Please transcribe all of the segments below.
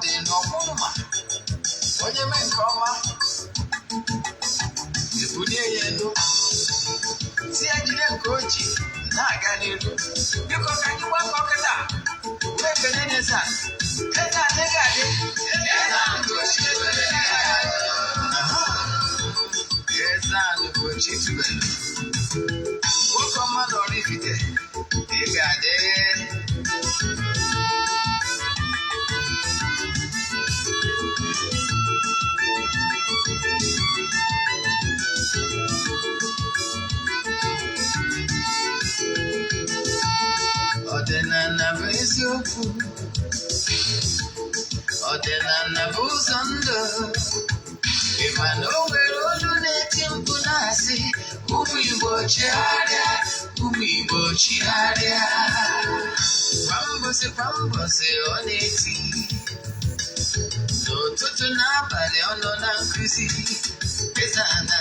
Dị n'ọkwụnụma onye mee nke ọma, ebulie ya elu, si ya jide nke o ji na-aga n'elu. Biko, ka anyị gbakọ kịta wee kelee n'eze a. Eze adịghị adị. Eze anụ Ugochi tubelu, nwoke ọma na Oraifite, ị ga-adị. Ọdịnala bụ eziokwu, ọdịnala bụ ụzọ ndụ. Ị ma na o nwere olu na-eti mkpu na-asị, "Ụmụ Igbo, chigharịa, ụmụ Igbo, chigharịa." Kwa mbọsị kwa mbọsị ọ na-eti, n'ụtụtụ n'abalị ọ nọ na nkụzi. Eze ana,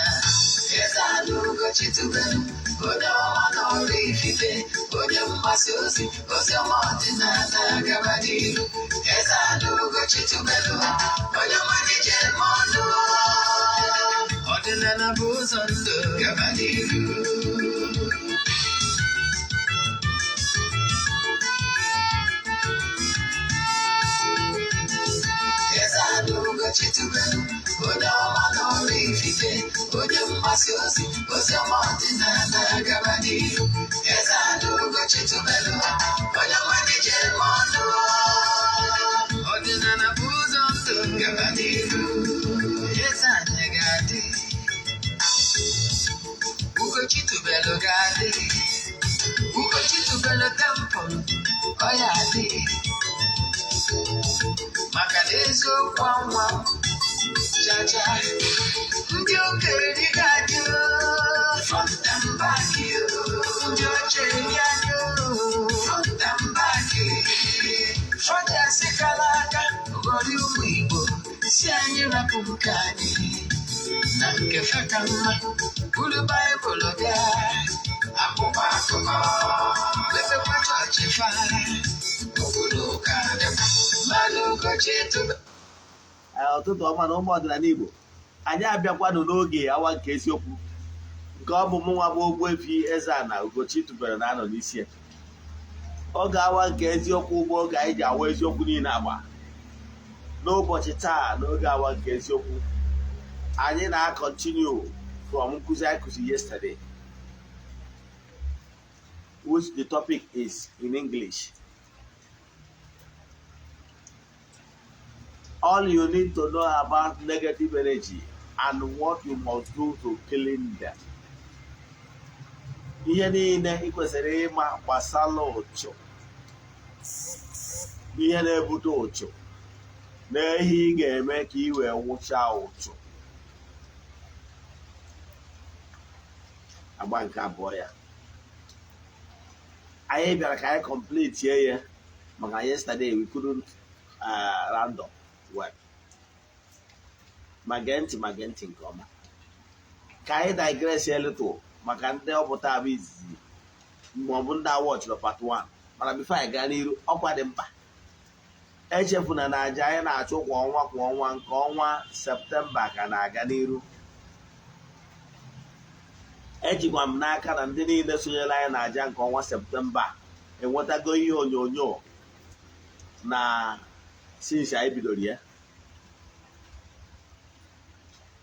Eze ana Ugochi tubelu, onye ọma na Oraifite, onye mgbasa ozi ozi ọma ọdịnala, gaba n'iru. Eze ana Ugochi tubelu, onye ọma ji eme ọnụ. Ọdịnala bụ ụzọ ndụ, gaba n'iru. Eze ana Ugochi tubelu, onye ọma na Oraifite, onye mgbasa ozi ozi ọma ọdịnala, gaba n'iru. Eze ana Ugochi tubelu, onye ọma ji eme ọnụ. Ọdịnala bụ ụzọ ndụ, gaba n'iru. Eze anyị ga-adị, Ugochi tubelu ga-adị, Ugochi tubelu temple ọ ya adị, maka na eziokwu anwa chacha. Ndị okenye ga-adị, front and back, ndị ochie ga-adị, front and back. Fọdụ kala aka ghọrọ ụmụ Igbo si anyị rapụ nke anyị na nke fe ka mma. Buru Baịbụl bịa, akwụkwọ akụkọ, mepekwa chọọchị fa, okwu na ụka dịkwa mmanụ. Ugochi tube. Ụtụtụ ọma na ụmụ ọdịnala Igbo. Anyị abịakwanụ n'oge awa nke eziokwu, nke ọ bụ mụnwa bụ Ogbuefi Eze-Ana Ugochi tubelu na-anọ n'isi ya. Oge awa nke eziokwu bụ oge anyị ji awa eziokwu niile agba. N'ụbọchị taa, n'oge awa nke eziokwu, anyị na-continue from nkụzi anyị kụzi yesterday, which the topic is in English, "All you need to know about negative energy and what you must do to clean them." Ihe niile ị kwesịrị ịma gbasara ụchụ, ihe na-ebute ụchụ, na ihe ị ga-eme ka ị wee wụchaa ụchụ. Agba nke abụọ ya anyị bịara ka anyị complete ya, maka yesterday we couldn't round up well. Ma gee ntị, ma gee ntị nke ọma. Ka anyị digress a little maka ndị ọpụta abụ izizi ma ọ bụ ndị awọchịrị part 1. Mana before anyị gaa n'iru, ọkwa dị mkpa, echefuna na aja anyị na-achụ kwa ọnwa kwa ọnwa, nke ọnwa Septemba ka na-aga n'iru. Ejikwa m n'aka na ndị niile sonyere anyị na aja nke ọnwa Septemba enwetago ihe onyonyo na since anyị bidoro ya.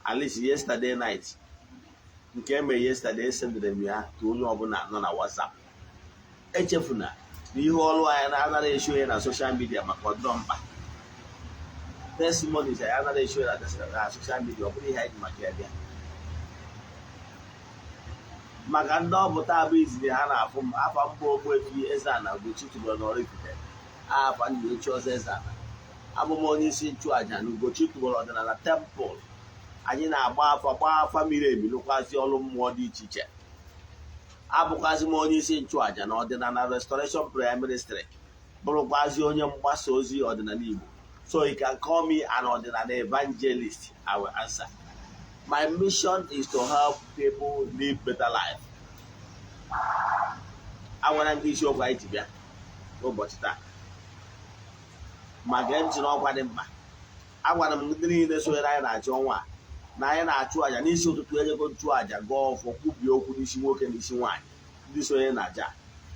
At least yesterday night, nke eme yesterday, sendere m ya ka onye ọbụla nọ na WhatsApp. Echefuna na ihe ọrụ anyị na-anaghị esho ya na social media maka ọdịrọ mkpa. Testimonies anyị anaghị esho ya na social media, ọ bụrụ ihe anyị ji maka ya bịa. Maka ndị ọpụta abụ izizi ha na-afụ m, afa mbụ Ogbuefi Eze-Ana Ugochi tubelu na Oraifite, afa ndị echi ọzọ Eze-Ana. Abụ m onye isi nchụaja na Ugochi tubelu ọdịnala temple. Anyị na-agba afa, gbaa afa miri emi, lụkwazị ọrụ mmụọ dị iche iche. Abụkwazị m onye isi nchụaja na ọdịnala Restoration Prayer Ministry, bụrụkwazị onye mgbasa ozi ọdịnala Igbo. So you can call me an ọdịnala evangelist, I will answer. My mission is to help people live better life. Agwara ndị isiokwu anyị ji bịa n'ụbọchị taa. Ma gee ntị n'ọkwa dị mkpa. Agwara m ndị niile sonyere anyị na-achị ọnwa a na anyị na-achụ àjà n'isi ụtụtụ. Ejego nchụ àjà, gọọ ọfọ, kwubie okwu n'isi nwoke na isi nwaanyị ndị sonye na àjà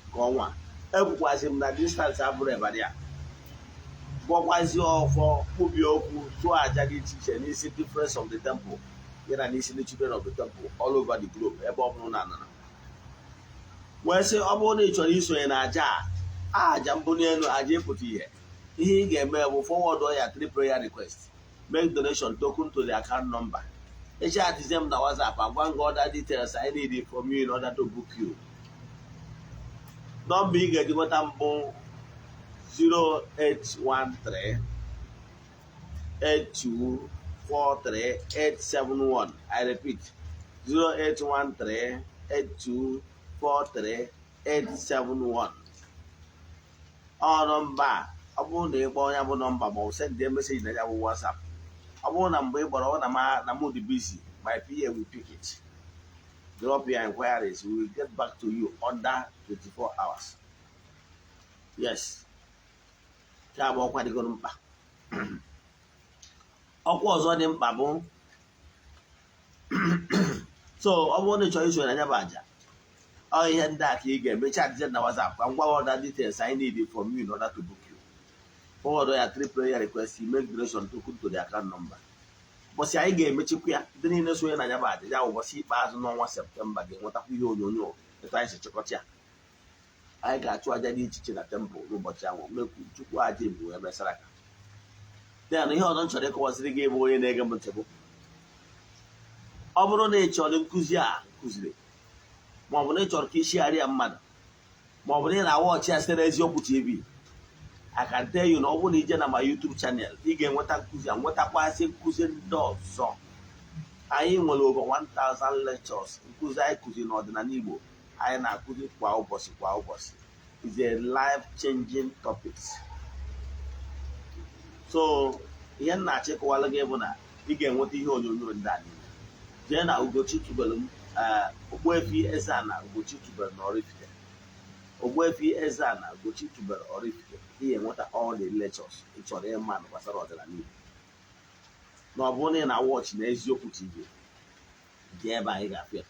nke ọnwa. Ekwukwazị m na distance abụrụ ebara ya. Gwọkwazi ọfọ, kwubie okwu, chụọ àjà dị iche iche n'isi difference of the temple ya na n'isi ndị children of the temple all over the globe, ebe ọ bụrụ na anara wee sị, ọ bụrụ na ị chọrọ isonye na àjà a, àjà mbuli elu, àjà ịpụta ihe, ihe ị ga-eme bụ forward ya three prayer request, make donation token to the account number, echatizie m na WhatsApp, agwa gị other details I need from you in order to book you. Nọmba ị ga-eji nweta mbụ 0813 8243 871. I repeat, 0813 8243 871. Ọ nọmba a, ọ bụrụ na ị kpọọ ya bụ nọmba ma ọ bụ send message na ya bụ WhatsApp, ọ bụrụ na mgbe ị kpọrọ ọ na ma na mụ dị busy, my PA will pick it. Drop your inquiries, we will get back to you under 24 hours. Yes, nke a bụ ọkwa dịgoro mkpa. Ọkwa ọzọ dị mkpa bụ, so ọ bụrụ na ị chọrọ isonye na ya bụ àjà, ọ ihe ndị a ka ị ga-eme: chat na WhatsApp ka m gwa other details I need from you in order to book you, forward ya three prayer requests, you make donation token to the account number. Ụbọchị anyị ga-emechikwa ya, ndị niile sonye na ya bụ àjà ya, ụbọchị ikpeazụ n'ọnwa Septemba, ga-enwetakwa ihe onyonyo etu anyị si chịkọta ya. Anyị ga-achụ aja dị iche iche na temple n'ụbọchị ahụ, mekwu chukwu aja ebu wee mesara aka. Then ihe ọzọ m chọrọ ịkọwasịrị gị bụ onye na-ege m ntị bụ, ọ bụrụ na ị chọrọ nkụzi a kụziri, ma ọ bụ na ị chọrọ ka ishigharị ya mmadụ, ma ọ bụ na ị na-awatch ya site n'Eziokwu TV, I can tell you na ọ bụrụ na ije na my YouTube channel, ị ga-enweta nkụzi a, nwetakwasị nkụzi ndị ọzọ. Anyị nwere over 1000 lectures, nkụzi anyị kụziri n'ọdịnala Igbo, anyị na-akụzi kwa ụbọchị kwa ụbọchị. Is a life changing topics. So ihe m na-achịkọwala gị bụ na ị ga-enweta ihe onyonyo ndị a niile. Jee na Ugochi tubelu m, Ogbuefi Eze-Ana Ugochi tubelu na Oraifite, Ogbuefi Eze-Ana Ugochi tubelu Oraifite, ị ga-enweta all the lectures ị chọrọ ịma gbasara ọdịnala Igbo. Na ọ bụrụ na ị na-watch na Eziokwu TV, jee ebe anyị ga-afịa.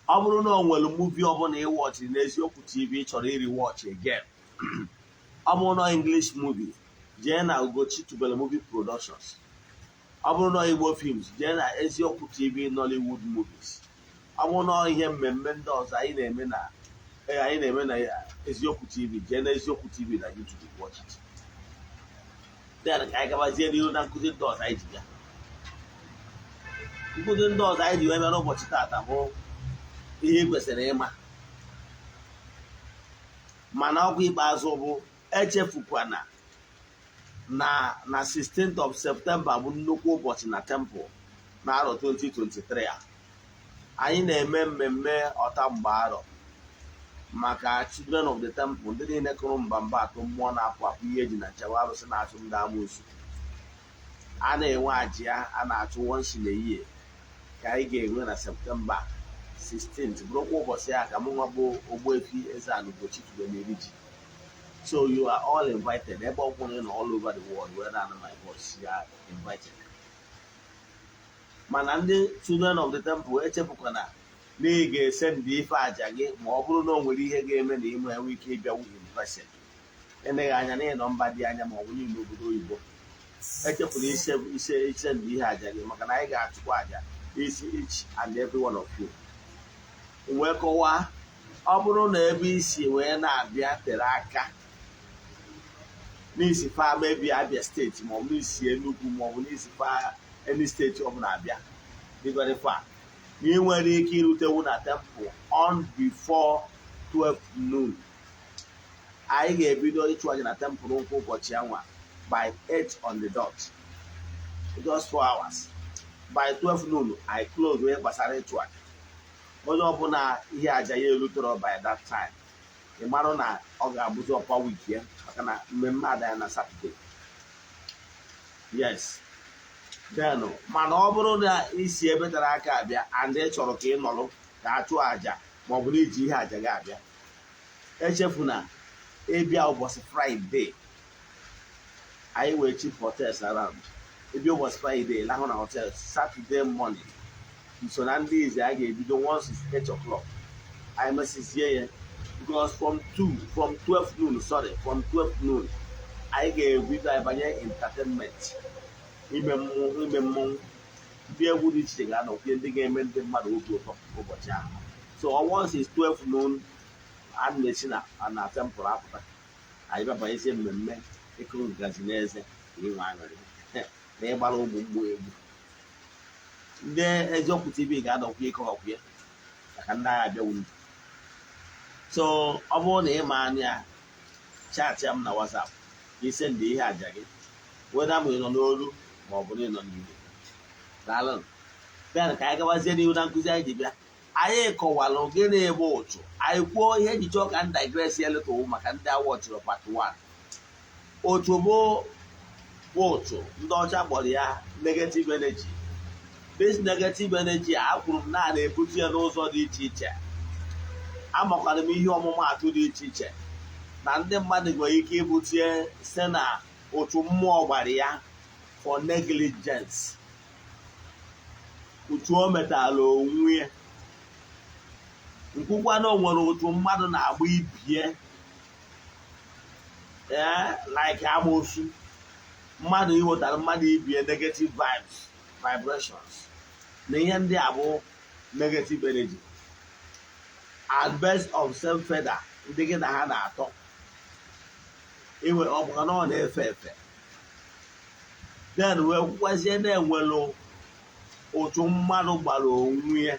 Ọ bụrụ na o nwere movie ọbụla ị watchiri n'Eziokwu TV ị chọrọ iri watch again, ọ bụrụ na English movie, jee na Ugochi tubelu Movie Productions. Ọ bụrụ na Igbo films, jee na Eziokwu TV Nollywood movies. Ọ bụrụ na ihe mmemme ndị ọzọ anyị na-eme na Eziokwu TV, jee na Eziokwu TV na YouTube, watch it. Then ka anyị gabazie n'ihu na nkụzi ndị ọzọ anyị ji bịa. Nkụzi ndị ọzọ anyị ji wee bịa n'ụbọchị taata bụ ihe ị kwesịrị ịma. Mana ọkwa ikpeazụ bụ, echefukwana na 16th of September bụ nnukwu ụbọchị na temple. Na arọ 2023 a, anyị na-eme mmemme ọta mgbe arọ maka children of the temple, ndị niile kụrụ mbamba atụ mmụọ na-apụ apụ, ihe eji na nchewa arụsị na-achụ ndị amoosu. A na-enwe aja a na-achụ once in a year ka anyị ga-enwe na September 16th, bụrụkwa ụbọchị a ka mụ nwa bụ Ogbuefi Eze-Ana Ugochi tubelu na-eri ji. So you are all invited. Ebe ọ bụla ị nọ all over the world where na my voice, you are invited. Mana ndị children of the temple, echefukwana na ị ga-ese ndị ife aja gị, ma ọ bụrụ na o nwere ihe ga-eme na ime enwe ike ịbịawu in person, eleghị anya na ịnọ mba dị anya ma ọ bụ n'ime obodo oyibo, echefuna ise ise ise ndị ihe aja gị, maka na anyị ga-achụkwa aja isi each and every one of you. Wee kọwaa, ọ bụrụ na ebe isi wee na-abịa tere aka, n'isi fa maybe Abia Steeti, maọbụ n'isi Enugu, maọbụ n'isi fa any steeti ọbụla abịa dị very far, na ị nwere ike irutewu na temple on before 12 noon, anyị ga-ebido ịchụ aja na temple nkwụ ụbọchị anwa by 8 on the dot, just 4 hours. By 12 noon I close. Wee gbasara ịchụ aja, onye ọbụla ihe aja ya erutere by that time, ị marụ na ọ ga-abụzi ọkwa week ya, maka na mmemme ada ya na Saturday. Yes. Then mana ọ bụrụ na isi ebe tara aka abịa and ị chọrọ ka ị nọrọ ka a chụọ aja, ma ọ bụ na iji ihe aja gị abịa, echefuna ịbịa ụbọchị Friday. Anyị wee cheap hotels around. Ebe ụbọchị Friday, lahụ na hotel. Saturday morning, nso na ndị izi a ga-ebido once it's 8 o'clock. Anyị mesizie ya because from 2, from 12 noon, sorry, from 12 noon, anyị ga-ebido. Anyị banye entertainment, ime mmọnwụ, ime mmọnwụ. Ndị egwu dị iche iche ga-anọkwu, ndị ga-eme ndị mmadụ obi ụtọ ụbọchị ahụ. So once it's 12 noon, a na-esi na temple apụta. Anyị bịabanyezie mmemme ịkụ ngaji n'eze na inwe aṅụrị na ịgbara ụmụ mmụọ egwu. Ndị Eziokwu TV ga-anọkwu ịkọwakwu ya maka ndị agha abịawu ndụ. So ọ bụrụ na ị ma anya, chat m na WhatsApp ka ise ndị ihe aja gị weda, ma ị nọ n'olu ma ọ bụ na ị nọ n'Igbo. Daalụ. Bịa ka anyị gawazie n'ihu na nkụzi anyị ji bịa. Anyị kọwalụ gịnị bụ ụchụ. Anyị kwuo ihe eji chọọ ka m digress ya little maka ndị awọchịrị part 1. Ụchụ bụ ụchụ, ndị ọcha kpọrọ ya negative energy. This negative energy a kwuru m na na-ebute ya n'ụzọ dị iche iche. Amakwara m ihe ọmụmaatụ dị iche iche na ndị mmadụ nwere ike ibute site na ụchụ mmụọ gbara ya for negligence, ụchụ o metala onwe ya. Nkwukwa na o nwere ụchụ mmadụ na-agba ibie, ee, like amoosu, mmadụ iwetara mmadụ ibie negative vibes, vibrations, na ihe ndị a bụ negative energy. And birds of same feather, ndị gị na ha na-atọ inwe, ọ bụka na ọ na-efe efe. Then wee kwukwazie na-enwelu ụchụ mmadụ gbara onwe ya,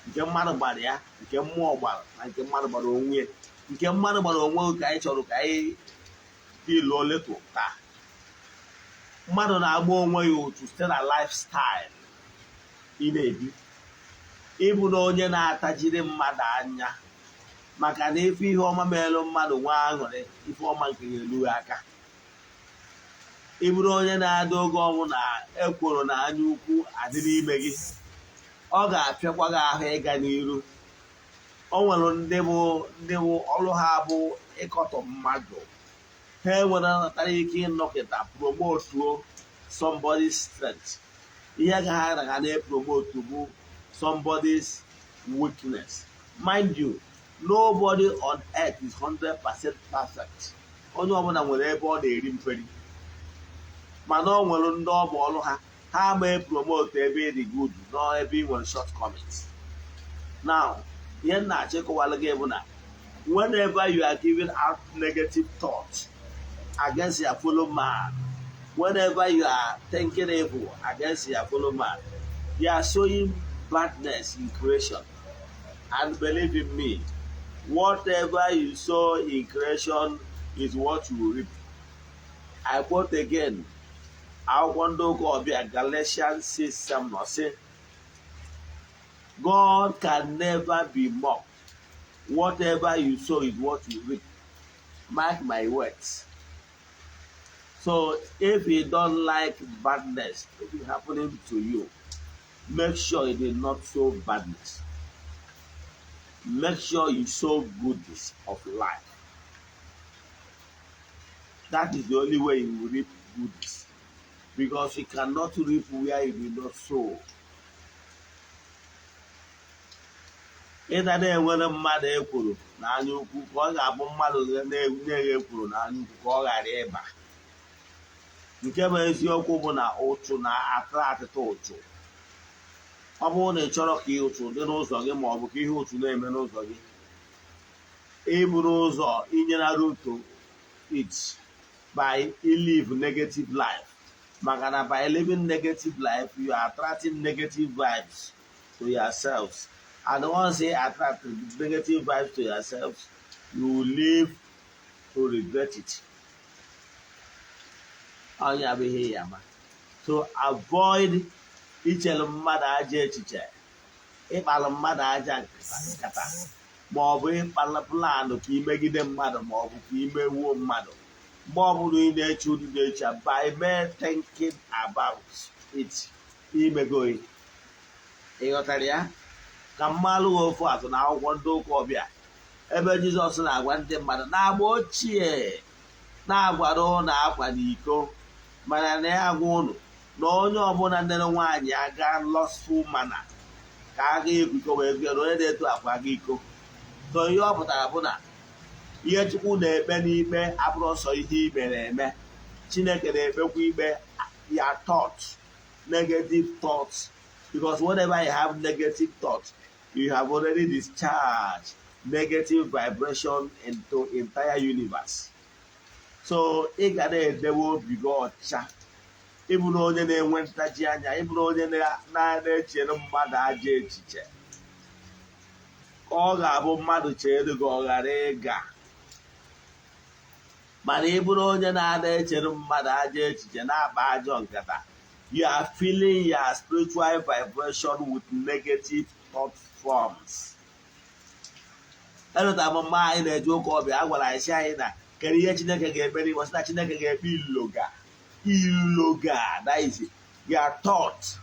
nke mmadụ gbara ya, nke mmụọ gbara, na nke mmadụ gbara onwe ya. Nke mmadụ gbara onwe ka anyị chọrọ ka anyị dị lụọ leto taa. Mmadụ na-agba onwe ya ụchụ site na lifestyle ị na-ebi, ịbụ na onye na-atajiri mmadụ anya, maka na ife ihe ọma meelụ mmadụ nwa aṅụrị, ife ọma nke ya erughị aka. Ịbụrụ onye na-ada oge ọnwụ na ekworo na anya ukwu adị n'ime gị, ọ ga-apịakwa gị ahụ ịga n'iru. O nwere ndị bụ ọrụ ha bụ ịkọtọ mmadụ. Ha enwere natara ike ịnọkịta promotuo somebody's strength. Ihe ga ha na ha na-epromotu bụ somebody's weakness. Mind you, nobody on earth is 100% perfect. Onye ọbụla nwere ebe ọ na-eri mperi, mana ọ nwere ndị ọ bụ ọrụ ha, ha ma promote ebe ị dị good nọ ebe ị nwere shortcomings. Now, ihe m na-achọ ịkọwalụ gị bụ na whenever you are giving out negative thoughts against your fellow man, whenever you are thinking evil against your fellow man, you are sowing badness in creation. And believe in me, whatever you sow in creation is what you will reap. I quote again akwụkwọ ndị ụka ọbịa, Galatians 6:7, nọ sị, "God can never be mocked. Whatever you sow is what you reap." Mark my words. So if you don't like badness to be happening to you, make sure you did not sow badness. Make sure you sow goodness of life. That is the only way you will reap goodness, because you cannot reap where you did not sow. Ịda na-enwere mmadụ ekworo na anya ukwu, ka ọ ga-abụ mmadụ na-eghe ekworo na anya ukwu ka ọ ghara ịba. Nke bụ eziokwu bụ na ụchụ na-atụ ụchụ. Ọ bụrụ na ị chọrọ ka ụchụ dị n'ụzọ gị, ma ọ bụ ka ihe ụchụ na-eme n'ụzọ gị, iburu ụzọ inyere to it by live negative life, maka na by living negative life, you are attracting negative vibes to yourselves, and once you attract negative vibes to yourselves, you will live to regret it. Onye bụ ihe ya ma. So avoid ichere mmadụ ajọ echiche, ịkpalụ mmadụ aja nkata, ma ọ bụ ịkpala plan ka imegide mmadụ, ma ọ bụ ka imewuo mmadụ. Mgbe ọbụla ị na-eche ụdị na-eche, by mere thinking about it, imego. Ị ghọtara ya? Ka mmalụ ofu atụ na akwụkwọ ndị ụka ọbịa, ebe Jizọs na-agwa ndị mmadụ na agba ochie. Na-agwara ụnụ akwa n'iko, mana na ya agwa ụnụ na onye ọbụla nere nwaanyị aga lustful manner ka aga iko wee gụọ na onye na-eto akwa aga iko. So ihe ọ pụtara bụ na ihe Chukwu na-ekpe n'ikpe abụrụ sọ ihe ikpe na-eme. Chineke na-ekpekwa ikpe ya thought, negative thoughts, because whenever you have negative thoughts, you have already discharged negative vibration into entire universe. So ị ga na-edewe obi gị ọcha, ịbụrụ onye na-enwe ntaji anya, ịbụrụ onye na-echere mmadụ ajọ echiche, ka ọ ga-abụ mmadụ chere gị, ọ ghara ịga. Mana ị bụrụ onye na-ada echere mmadụ ajọ echiche, na-akpa ajọ nkata, you are filling your spiritual vibration with negative thought forms. Elụtara m mgbe anyị na-eje ụka ọbịa, a gwara anyị sị anyị na kedu ihe Chineke ga-ekpe n'igbo? Sị na Chineke ga-ekpe iloga iloga, that is your thought,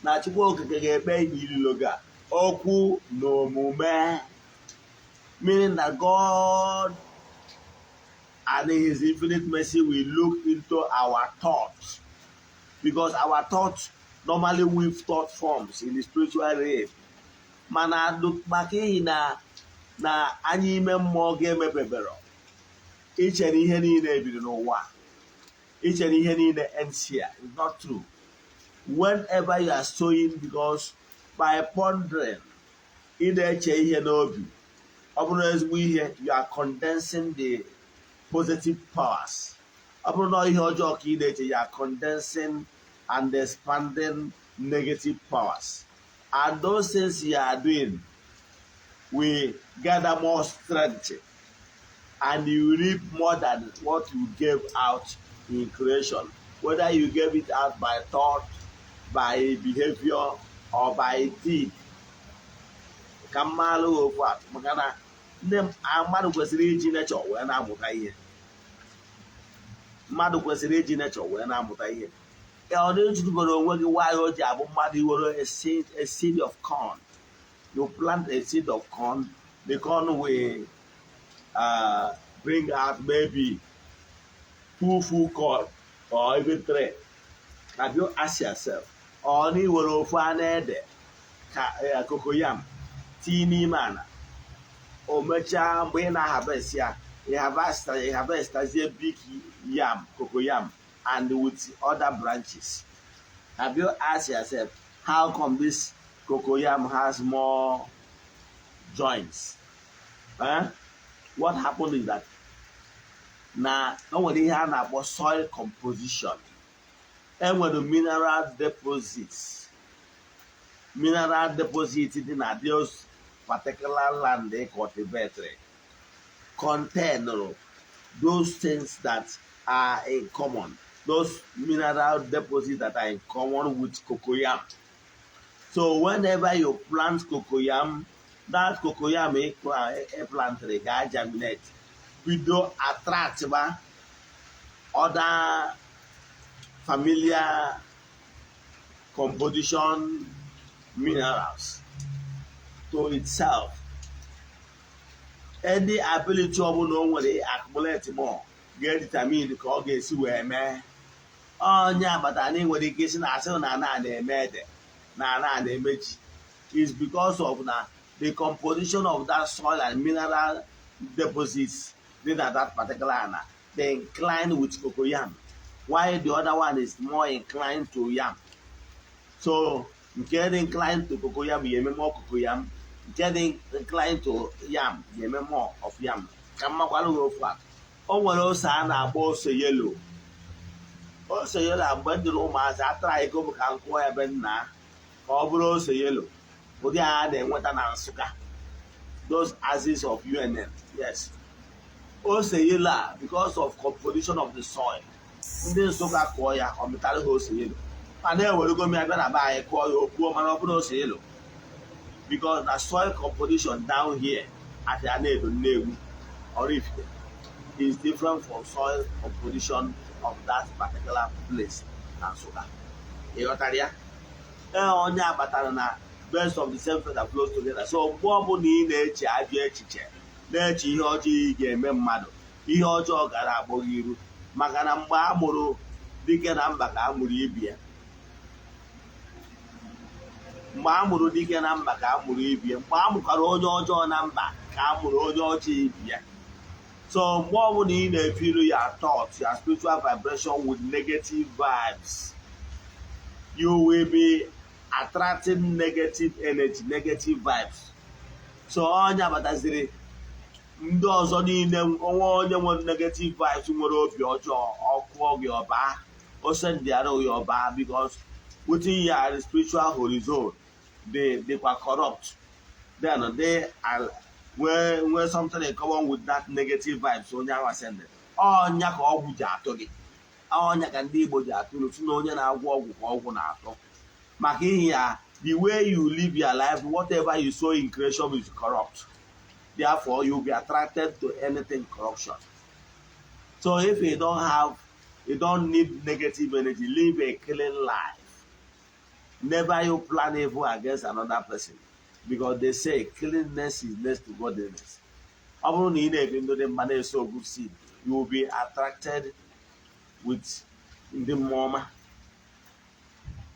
na Chukwu Okike ga-ekpe iloga, okwu na omume, meaning that God and his infinite mercy will look into our thoughts, because our thoughts normally weave thought forms in the spiritual realm. Mana maka ihi na anya ime mmụọ ga-emepebero, ichere ihe niile ebiri n'ụwa, ichere ihe niile ends here. It's not true. Whenever you are sowing, because by pondering, ị na-eche ihe n'obi, ọ bụrụ ezigbo ihe, you are condensing the positive powers. Ọ bụrụ na ihe ọjọọ ka ị na-eche, you are condensing and expanding negative powers, and those things you are doing will gather more strength and you reap more than what you gave out in creation, whether you gave it out by thought, by behavior or by deed. Ka mmalụ ofu atụ, maka na ndị mmadụ kwesịrị iji nature wee na-amụta ihe. Mmadụ kwesịrị iji nature wee na-amụta ihe. Ọ na-ejidubere onwe gị nwaanyị o ji abụ mmadụ iwere a seed of corn. You plant a seed of corn, the corn will bring out maybe two full corn or even three. Have you asked yourself, ọ na iwere ofu anụ ede ka cocoyam tinye n'ime ala, o mechaa, mgbe ị na-harvest ya, ị harvestazie big yam, cocoyam, and with other branches. Have you asked yourself how come this cocoyam has more joints, eh? What happened is that na o nwere ihe a na-akpọ soil composition. Enwere mineral deposits, mineral deposit dị na those particular land they cultivate contain those things that are in common, those mineral deposits that are in common with cocoyam. So whenever you plant cocoyam, that cocoyam ị plantịrị ga-germinate, bido attract ba other familiar composition minerals to itself. Any ability ọbụla o nwere accumulate more ga-determine ka ọ ga-esi wee mee. Onye agbata na nwere ike isi na asị na ana na-eme ede na ana na-eme ji is because of na the composition of that soil and mineral deposits dị na that particular ana, they incline with cocoyam, while the other one is more inclined to yam. So nke dị inclined to cocoyam ga-eme more cocoyam, nke dị inclined to yam ga-eme more of yam. Ka mmakwara gị ofu atụ, o nwere ose a na-akpọ ose yellow. Ose yellow a, mgbe m dịrị ụmụazị, atara ego m ka m kụọ ebe nna ka ọ bụrụ ose yellow, ụdị a na-enweta na Nsụka, those axis of UNN. Yes, ose yellow a, because of composition of the soil, ndị Nsụka kụọ ya, ọ mịtara ha ose yellow. Mana ewerego m ya bịa na be anyị kụọ ya, opuo, mana ọ bụrụ ose yellow, because na soil composition down here at Anaedo, Nnewi, Oraifite is different from soil composition of that particular place na Nsụka. Ị ghọtara ya? Ee, onye abatara na birds of the same feather flows together. So mgbe ọbụla ị na-eche ajọ echiche, na-eche ihe ọjọọ ị ga-eme mmadụ, Ihe ọjọọ gara agbọ gị iru, maka na mgbe a mụrụ dike na mba ka a mụrụ ibi ya. Mgbe a mụrụ dike na mba ka a mụrụ ibi ya. Mgbe a mụkwara onye ọjọọ na mba ka a mụrụ onye ọjọọ ibi ya. So mgbe ọbụla ị na-efilu your thoughts, your spiritual vibration with negative vibes, you will be attracting negative energy, negative vibes. So onye abataziri ndị ọzọ niile, onwe onye nwere negative vibes, nwere obi ọjọọ, ọkụọ gị ọba, ose ndị arụ gị ọba, because within your spiritual horizon they dịkwa corrupt. Then they are nwee something in common with that negative vibes onye ahụ sendịrị. Ọnya ka ọgwụ ji atụ gị, ọnya ka ndị Igbo ji atụ ilu si na onye na-agwọ ọgwụ ka ọgwụ na-atụ, maka ihi ya, the way you live your life, whatever you sow in creation is corrupt. Therefore, you'll be attracted to anything corruption. So if you don't have, you don't need negative energy, live a clean life. Never you plan evil against another person, because they say cleanness is next to godliness. Ọ bụrụ na ị na-ebi ndụ dị mma, na-eso good seed, you will be attracted with ndị mmụọ ọma.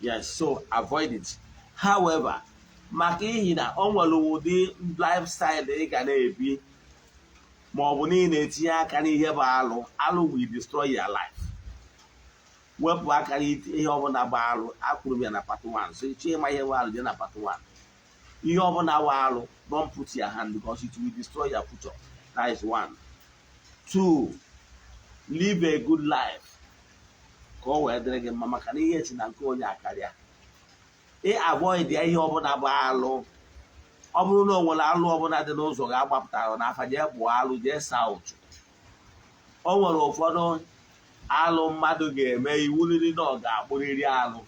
Yes, so avoid it. However, maka ihi na o nwere ụdị lifestyle ị ga na-ebi, ma ọ bụ na ị na-etinye aka n'ihe bụ alụ, alụ will destroy your life. Wepụ aka n'ihe ọbụla bụ alụ. Akwụrụ m ya na part 1, so ịchọ ịma ihe bụ alụ, jee na part 1. Ihe ọbụla bụ alụ, don't put your hand, because it will destroy your future. That is one. Two, live a good life ka ọ wee dịrị gị mma, maka na ihe si na nke onye akarịa. Ị avoid ya ihe ọbụla bụ alụ. Ọ bụrụ na o nwere alụ ọbụla dị n'ụzọ ga-agbapụtara n'afa, jee kpụọ alụ, jee saa ụchụ. O nwere ụfọdụ alụ mmadụ ga-eme iwu riri na ọ ga-akpụrịrị alụ,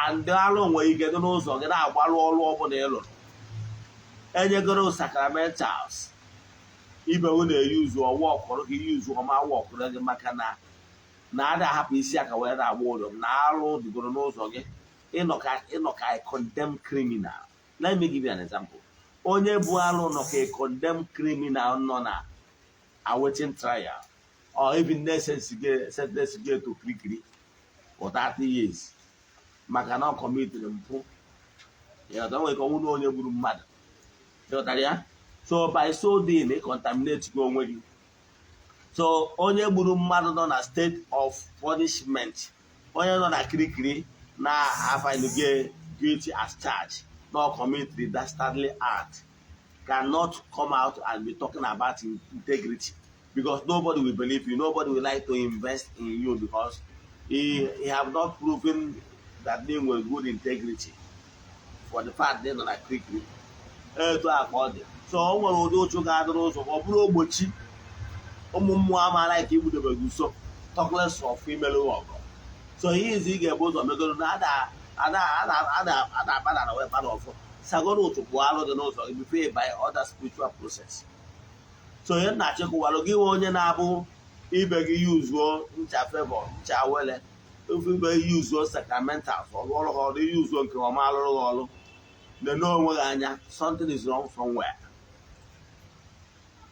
and alụ nwere ike dị n'ụzọ gị na-agbalụ ọrụ ọbụla ị lụrụ. Enyegoro sacramentals ibe ụ na-eyuzu ọwa ọkọrọ gị, yuzu ọma awa ọkọrọ gị, maka na na ada ahapụ isi aka wee na-agba ụlọ na alụ dịgoro n'ụzọ gị. Ịnọ ka a condemned criminal. Let me give you an example. Onye bụ alụ nọ ka a condemned criminal nọ na awaiting trial or even sentence go to kirikiri for 30 years, maka na ọ committed mpụ. Ịghọta? Nwere ka ọnwụ na onye gburu mmadụ. Ịghọtara ya? So by so doing, ị contaminate gị onwe gị. So onye gburu mmadụ nọ na state of punishment, onye nọ na kirikiri, na-afind guilty as charged, not commit the dastardly act, cannot come out and be talking about integrity, because nobody will believe you. Nobody will like to invest in you, because he have not proven that they were good integrity for the fact they nọ na kirikiri. Etu a ka ọ dị. So o nwere ụdị ụchụ ga-adị n'ụzọ ka ọ bụrụ ogbochi. Ụmụ mmụọ amaala ka igbudobeghị nso, talk less of imerụ ọgọ. So ihe izi ị ga-ebu ụzọ megoro na ada akpa na wee kpada ọfọ, sagoro ụtụ, pụọ alụ dị n'ụzọ gị before you by other spiritual process. So ihe na-achịkọwalụ gị nwe onye na-abụ ibe gị yuzuo ncha Favour, ncha wele ofe, ibe yuzuo sacramentals, ọrụ ọrụ ha ọrụ, yuzuo nke ọma alụrụ ha ọrụ, nene onwe gị anya. Something is wrong somewhere.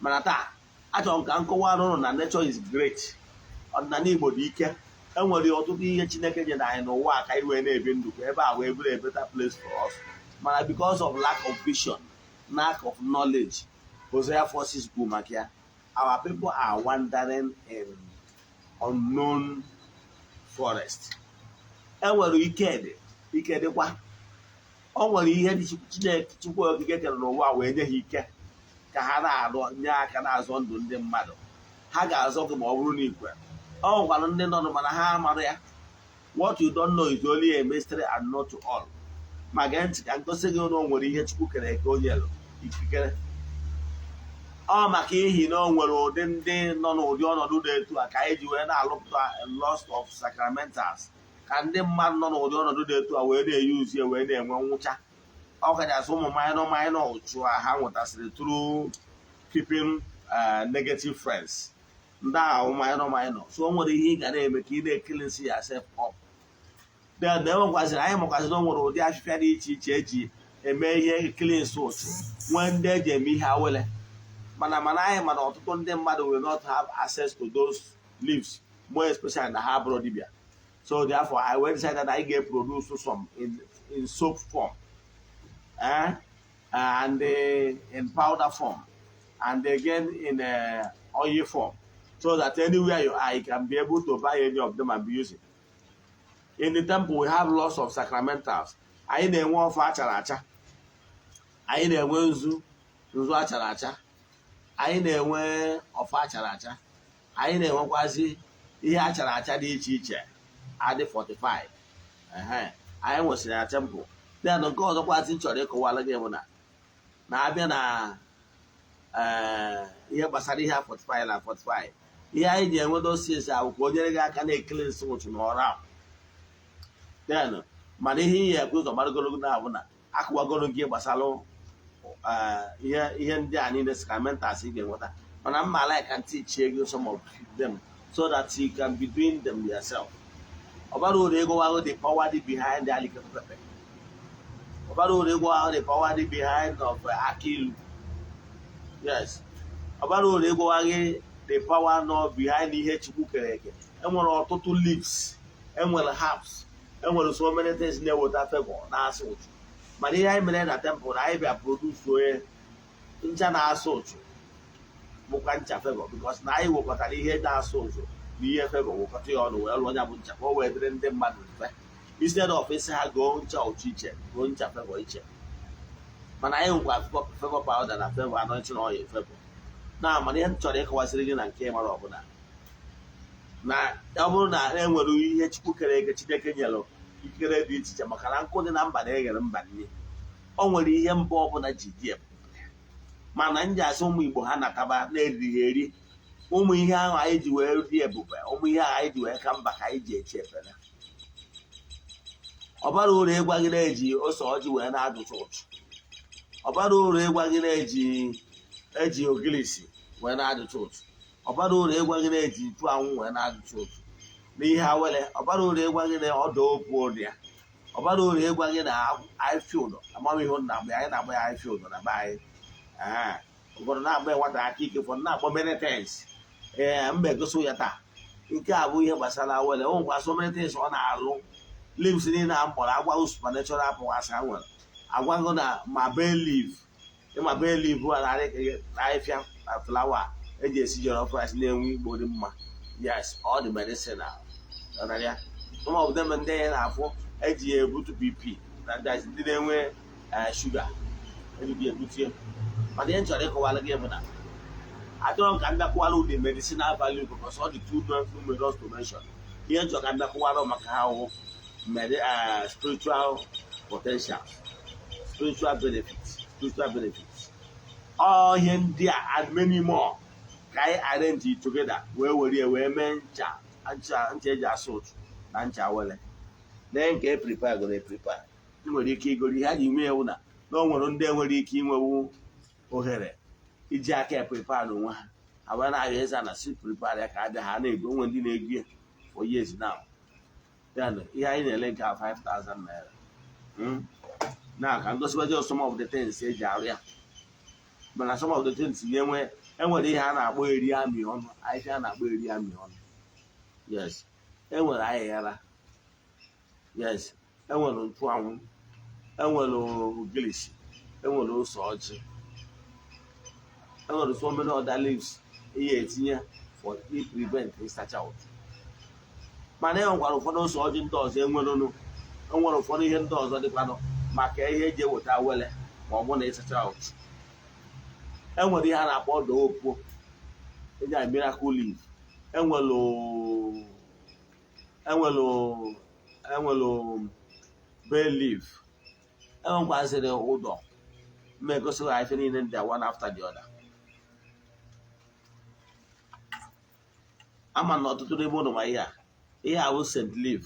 Mana taa, achọrọ m ka m kọwara ụnụ na nature is great. Ọdịnala Igbo dị ike. Enwere ọtụtụ ihe Chineke nyere anyị n'ụwa a ka anyị wee na-ebi ndụ ka ebe a wee bụrụ a better place for us. Mana because of lack of vision, lack of knowledge, Hosea 4:6 kwuru maka ya, our people are wandering in unknown forest. Enwere ike dị, ike dịkwa. O nwere ihe dị Chineke Chukwu Okike kere n'ụwa wee nye ha ike ka ha na-arụ, nye aka na-azọ ndụ ndị mmadụ. Ha ga-azọ gị ma ọ bụrụ na ikwe. Ọ nwekwara ndị nọ mana ha amarụ ya. What you don't know is only a mystery and not to all. Ma gee ntị ka ngosi gị na o nwere ihe Chukwu kere eke o nyere ikikere. Ọ maka ihi na o nwere ụdị ndị nọ n'ụdị ọnọdụ dị etu a ka anyị ji wee na-alụpụta lots of sacramentals, ka ndị mmadụ nọ n'ụdị ọnọdụ dị etu a wee na-eyuzu ya wee na-enwe nwụcha, ọ kachasị ụmụ minor minor ụchụ a ha nwetasịrị through keeping negative friends. Ndị ahụ minor minor. So o nwere ihe ị ga na-eme ka ị na-ecleanse yourself up. Then enwekwazịrị, anyị makwazịrị o nwere ụdị afịfịa dị iche iche eji eme ihe cleanse ụchụ, nwee ndị eji eme ihe awele. Mana anyị mana ọtụtụ ndị mmadụ will not have access to those leaves, more especially na ha bụrụ dibịa. So therefore I will decide that I get produce some in soap form, eh? And in powder form, and again in oil form, so that anywhere you are, you can be able to buy any of them and be using. In the temple, we have lots of sacramentals. Anyị na-enwe ọfọ achara acha, anyị na-enwe nzu, nzu achara acha, anyị na-enwe ọfọ achara acha, anyị na-enwekwazi ihe achara acha dị iche iche adị 45. Ehe, anyị nwesịrị na temple. Then nke ọzọkwazi m chọrọ ịkọwara gị bụ na na-abịa na ihe gbasara ihe a 45 na 45, ihe anyị ji enwe those ahụ ka o nyere gị aka na-ekele nsị ụchụ na ọrụ ahụ. Then mana ihe ihe ekwe ụzọ gbaragologo na-abụ na akụwagoro gị gbasara ihe ndị a niile, sacramentals ị ga-enweta. Mana mma like can teach you some of them so that you can be doing them yourself. Ọ bara uru ịgụwa ahụ the power dị behind the alligator pepper. Ọ bara uru ịgụwa ahụ the power dị behind of aki ilu. Yes, ọ bara uru ịgụwa gị the power nọ behind ihe Chukwu kere eke. Enwere ọtụtụ leaves, enwere herbs, enwere so many things na-eweta favor, na-asụ ụchụ. Mana ihe anyị mere na temple na anyị bịa produce onye ncha na-asụ ụchụ, bụkwa ncha favor, because na anyị wekọtara ihe na-asụ ụchụ na ihe favor, wekọta ya ọnụ wee lụọ ya bụ ncha ka o wee dịrị ndị mmadụ mfe, instead of ịsị ha goo ncha ụchụ iche, goo ncha favor iche. Mana anyị nwekwa favor powder na favor anointing oil favor na. Mana ihe m chọrọ ịkọwasịrị gị na nke mara ọbụla na ọ bụrụ na e nwere ihe Chukwu kere eke, Chineke nyere ikikere dị iche iche, maka na nkụ dị na mba na-eghere mba nne. O nwere ihe mba ọbụla ji dị ebube. Mana m ji asị ụmụ Igbo ha nataba na-erighị eri ụmụ ihe ahụ anyị ji wee dị ebube, ụmụ ihe ahụ anyị ji wee ka mba ka anyị ji echi efere. Ọ bara uru ịgwa gị na-eji ose ọjị wee na-adụcha ụchụ. Ọ bara uru ịgwa gị na-eji eji ogilisi wee na-adụcha ụchụ. Ọ bara uru ịgwa gị na-eji nchụanwụ wee na-adụcha ụchụ n'ihe awele. Ọ bara uru ịgwa gị na ọdụ okwu ụdị ya. Ọ bara uru ịgwa gị na ahịfịa ụdọ amamihe na-agba anyị, na-agba ya ahịfịa ụdọ na be anyị. Ee, ụfọdụ na-agba ya nwata aka ike, ụfọdụ na-akpọ many things. Ee, mba egosi ya taa. Nke a bụ ihe gbasara awele. O nwekwa so many things ọ na-alụ. Leaves niile a mkpọrọ agwa supernatural powers ha nwere. Agwago na ma bay leaf, ịma bay leaf a na ahịfịa na flower eji esi jollof rice na-enwe igbo dị mma. Yes, ọ dị medicinal. Ya some of them ndị ya na-afụ eji ya ebutu BP na ndị na-enwe shuga eji ya ebutie. Mana ihe m chọrọ ịkọwara gị bụ na achọrọ m ka m bịakwara ụdị medicinal value, because ọ dị too numerous to mention. Ihe m chọrọ ka m bịakwara maka ha wụ spiritual potentials, spiritual benefits, spiritual benefits. Ọ ihe ndị a and many more ka anyị arrange together wee were ya wee mee ncha, ncha, ncha eji asụ ụtụ na ncha wele na nke e prepare goro e prepare. Ị nwere ike igoro ihe a ji nwe ewu na o nwere ndị nwere ike inwewu ohere iji aka e prepare n'onwe ha. Ha wee na-ayọ eze na si prepare ya ka abịa ha na-ego. Onwe ndị na-ego ya for years now. Then ihe anyị na-ele nke a 5000 naira. Na ka ngosibaje some of the things eji arụ ya. Mana some of the things ga-enwe, enwere ihe a na-akpọ eri amị ọnụ, ahịhịa a na-akpọ eri amị ọnụ. Yes, enwere ahịhịara. Yes, enwere nchụanwụ, enwere ogilisi, enwere ose ọjị, enwere so many other leaves ihe etinye for i prevent ịsacha ụtụ. Mana e nwekwara ụfọdụ ose ọjị ndị ọzọ enwerụnụ. Enwere ụfọdụ ihe ndị ọzọ dịkwanụ maka ihe eji eweta wele ma ọ bụ na ịsacha ụtụ. Enwere ihe a na-akpọ ọdọ opuo eji a miracle leaf. Enwere bay leaf, enwekwazịrị ụdọ. Mma egosighị ife niile ndị a one after the other. Ama na ọtụtụ n'ime ụlọ ma ihe a, ihe a bụ scent leaf.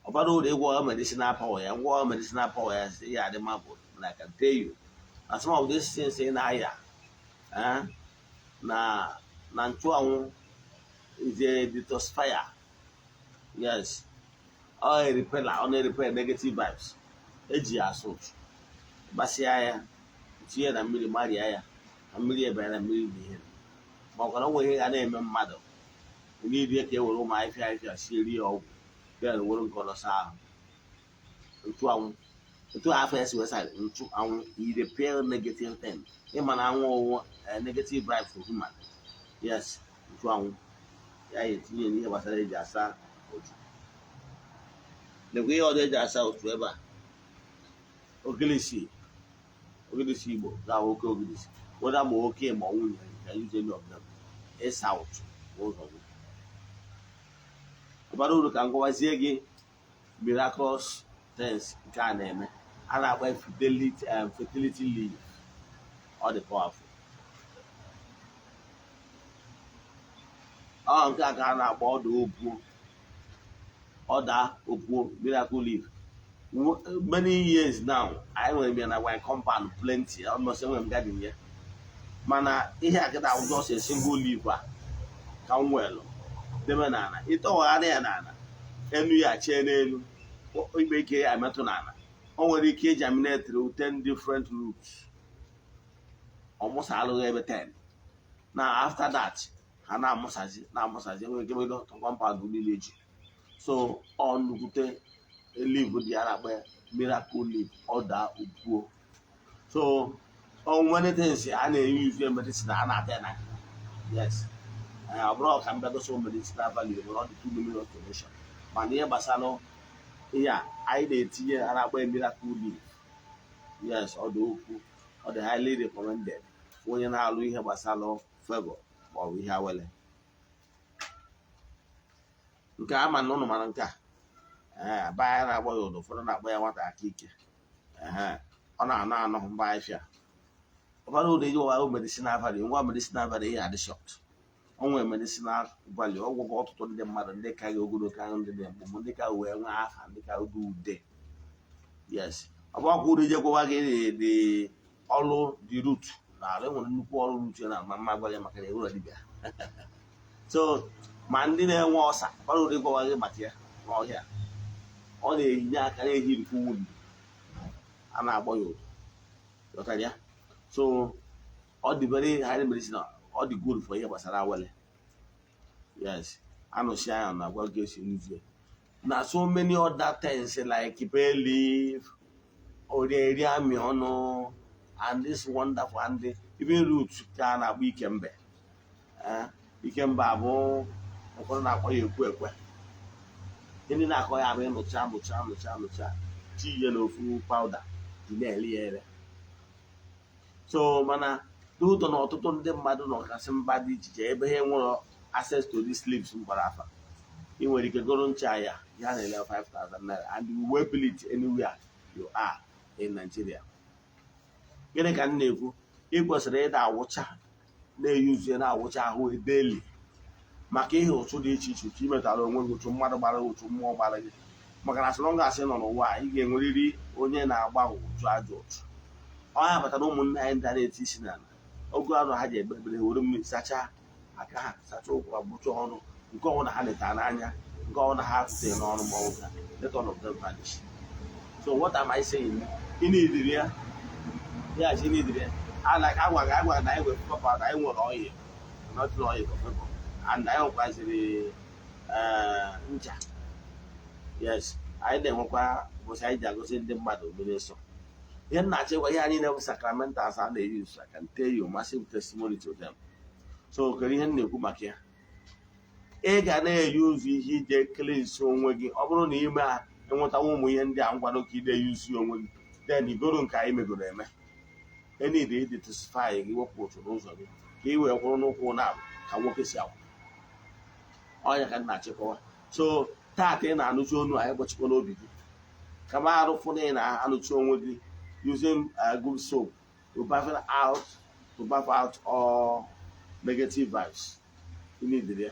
Ọbara uru ịgwọ medicinal power ya, ngwa medicinal power ya, ihe adị mma bụ na I can tell you na some of these things ị na-aya na nchụanwụ is a detoxifier. Yes, ọ a repeller, ọ na-repel negative vibes. Eji ya asụ ụchụ, gbasịa ya, tinye na mmiri, maria ya. Na mmiri ebere na mmiri bụ ihe, ma ọ kwa na o nwere ihe ga na-eme mmadụ n'iri ka e were ụmụ ahịfịa ahịfịa sieri ya ọgwụ, then were nke ọzọ saa ahụ. Nchụanwụ, otu afọ ya si wee sa nchụanwụ, e repel negative thing. Ịma na anwụ ọwụ negative vibe for human. Yes, nchụanwụ ya ya etinye n'ihe gbasara eji asa otu. Lekwa ihe ọzọ eji asa otu ebe a: ogilisi, ogilisi Igbo ga-awụ oke ogilisi, whether ma oke ma nwunye, you can use any of them ịsa ụtụ n'ụzọ gị. Ọbara uru ka m gwawazie gị miraculous things nke a na-eme, a na-akpọ fidelity, fertility leaf. Ọ dị powerful. Ọ nke a ka a na-akpọ ọda opuo, ọda opuo, miracle leaf. Many years now, anyị nwere m ya na my compound plenty, almost enwere m garden ya. Mana ihe a kịta just a single leaf a ka m nwelụ debe n'ala, ịtọwagharị ya n'ala, enu ya chee n'elu, ikpe ike ya emetụ n'ala. O nwere ike germinate through 10 different roots, ọ mụsa alụghị ebe 10 na after that ha na-amụsazi na-amụsazi, enwere ike medo compound niile ji. So ọ nnukwute leaf dị ya, na-akpọ ya miracle leaf, ọda opuo. So o nwere things a na-use medicine, a na-ata ya na, yes, ọ bụrụ ka m bịa gosi medicinal value, nwere ọ dị too many information. Mana ihe gbasara ihe a anyị na-etinye, a na-akpọ ya miracle leaf. Yes, ọ dị okwu, ọ dị highly recommended onye na-alụ ihe gbasara favor ma ọ bụ ihe awele. Nke a ma na ụnụ mara nke a, ee, aba anyị na-akpọ ya ụdọ, ụfọdụ na-akpọ ya nwata aka ike. Ee, ọ na-anọ anọ mgbe ahịfịa. Ụfọdụ ụdị eji ọwa medicinal value, ngwa medicinal value ihe adị short. O nwere medicinal value, ọgwụgwọ ọtụtụ ndị mmadụ, ndị ka gị ogologo ahụ, ndị dị mkpụmkpụ, ndị ka wee nwee afa, ndị ka ude ude. Yes, ọ bụ ọkwa ụdị je gwawa gị dị ọrụ dị root na arụ, enwere nnukwu ọrụ root ya na ma mma gwa gị maka na ewuro dibịa. So ma ndị na-enwe ọsa, ọrụ ụdị gwawa gị maka ya n'ọhịa, ọ na-enye aka na-ehi nkwu wound, a na-agbọ ya ụdọ, ghọtara ya. So ọ dị very highly medicinal, ọ dị good for ihe gbasara awele. Yes, anụsi anya na agwa gị esi nzie na so many other things like bay leaf, orieri amị ọnụ, and this wonderful and even root ka a na-akpọ ikembe. Ikembe abụ ụfọdụ na-akpọ ya ekwe ekwe. Ndị na-akọ ya bụ ịnụcha nụcha nụcha nụcha tinye n'ofu powder dị na-eri ya ere. So mana n'ụtọ na ọtụtụ ndị mmadụ nọgasị mba dị iche iche ebe ha nwere access to these leaves mgbara afa, ị nwere ike goro ncha ya, ya na-ele 5000 naira, and you will bill it anywhere you are in Nigeria. Gịnị ka m na-ekwu? Ị kwesịrị ịda awụcha na-eyuzie na-awụcha ahụ daily maka ihe ụtụ dị iche iche ka ị metara onwe gị, ụtụ mmadụ gbara gị, ụtụ mmụọ gbara gị, maka na as long as ị nọ n'ụwa a, ị ga-enwerịrị onye na-agba ụtụ ajọ ụtụ. Ọ ya batara ụmụnne anyị ndị a na-eti isi n'ala oge arụ, ha ji ekpe ekpere, were mmiri sachaa aka ha, sachaa ụkwụ ha, gbụchaa ọnụ, nke ọbụla ha letara n'anya, nke ọbụla ha tụtere n'ọnụ ma ọ bụ ha, let all of them vanish. So what am I saying? Ị na-ediri ya, ya chi na-ediri ya, like agwa gị agwa na anyị nwere papa na anyị nwere oil, not oil for people, and anyị nwekwaziri ncha. Yes, anyị na-enwekwa ụbọchị anyị ji agosi ndị mmadụ mmiri nsọ. Ihe m na-achọ ịgwa ihe anyị na-ebu sacramentals a na-use, I can tell you massive testimony to them. So kedu ihe m na-ekwu maka ya? Ị ga na-eyuzu ihe ije cleanse onwe gị. Ọ bụrụ na ime a enwetawa ụmụ ihe ndị a nkwado ka ị na-eyuzu onwe gị, then igoro nke anyị megoro eme enid detoxify gị, wepụ ụtụ n'ụzọ gị ka ị wee kwụrụ n'ụkwụ na ka nwoke si akwụ. Ọnya ka m na-achịkọwa. So taata ị na-anụchi onu anyị, gbachikwa n'obi gị kama arụfụ na ị na-anụchi onwe gị using good soap to bath out all negative vibes. Ị need ya.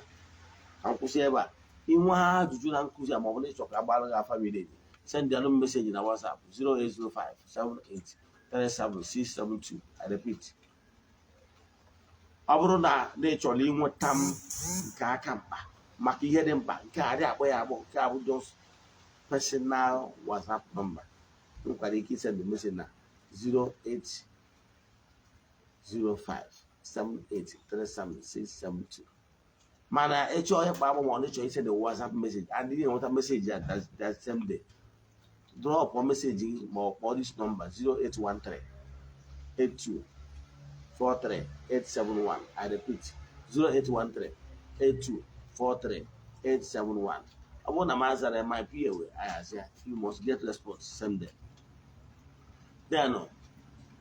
Ka m kwụsị ebe a. Inwe ajụjụ na nkụzi a, ma ọ bụ na ịchọ ka agbara gị afa miri emi, send alụ message na WhatsApp 0805 78 37672. I repeat, ọ bụrụ na ị chọrọ inweta m nke aka mkpa maka ihe dị mkpa, nke a dị akpọ ya akpọ, nke a bụ just personal WhatsApp number, nwekwara ike isend message na 08057837672. Mana ịchọọ ịkpa agbụ ma ọ na-ịchọ isend WhatsApp message and ị ga-enweta message ya that same day, drop message gị ma ọ kpọọ this number, 0813 82 43 871. I repeat, 0813 82 43 871. Ọ bụrụ na m azara, my PA wee ahazi ya, you must get response same day. Then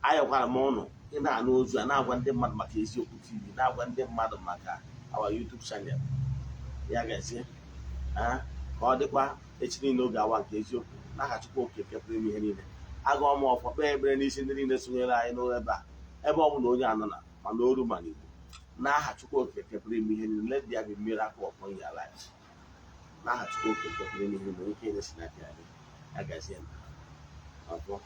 ayọkwara m ụnụ, ị na-anụ ozu a, na-agwa ndị mmadụ maka Eziokwu TV, na-agwa ndị mmadụ maka our YouTube channel. Ya gazie ka ọ dịkwa echi niile, oge awa nke eziokwu. N'aha Chukwu Okike pụrụ ime ihe niile, agụọ m ọfọ, kpee ekpere n'isi ndị niile sonyere anyị n'ụlọ ebe a, ebe ọ bụla onye anọ na ma n'oru ma n'Igbo. N'aha Chukwu Okike pụrụ ime ihe niile, let there be miracle upon your life. N'aha Chukwu Okike pụrụ ime ihe niile, ike si n'aka ya bịa. Ya gazie ọfọ.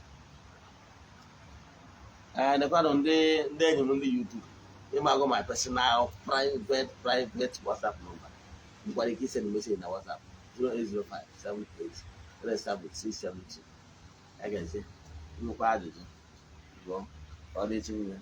Ee, nekwanụ ndị enyi m ndị YouTube, ịmago my personal private WhatsApp number. Nwekwara ike isend message na WhatsApp, 0805 78 37672. Ya gazie. Nnukwu ajụjụ jụọ ka ọ dị echi niile.